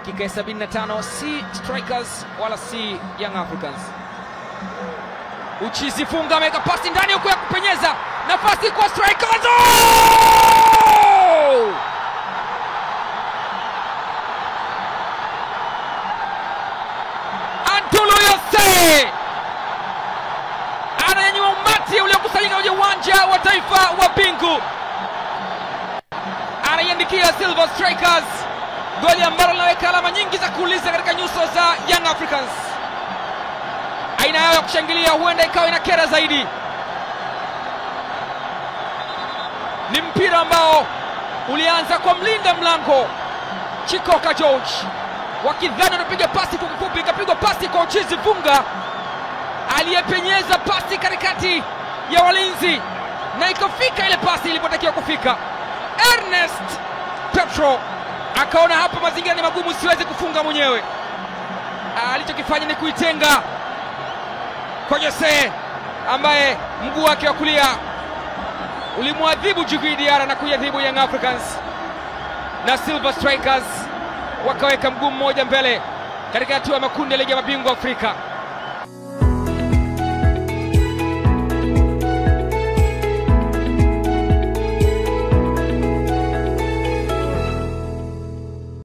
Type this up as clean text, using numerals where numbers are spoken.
Dakika ya 75, si Strikers wala si Young Africans. Uchizi Funga ameweka pasi ndani huko ya kupenyeza, nafasi kwa Strikers. Oh! Antulu Yose ananyanyua umati uliokusanyika kwenye uwanja wa taifa wa Bingu, anaiandikia Silver Strikers goli ambalo linaweka alama nyingi za kuuliza katika nyuso za Young Africans. Aina yao ya kushangilia huenda ikawa inakera zaidi. Ni mpira ambao ulianza kwa mlinda mlango Chikoka George, wakidhani wanapiga pasi fupifupi, ikapigwa pasi kwa Uchizi Funga aliyepenyeza pasi katikati ya walinzi na ikafika ile pasi ilipotakiwa kufika. Ernest Petro akaona hapa mazingira ni magumu, siwezi kufunga mwenyewe. Alichokifanya ni kuitenga kwa Jose ambaye mguu wake wa kulia ulimwadhibu Djigui Diarra na kuiadhibu Young Africans, na Silver Strikers wakaweka mguu mmoja mbele katika hatua ya makundi ya ligi ya mabingwa Afrika.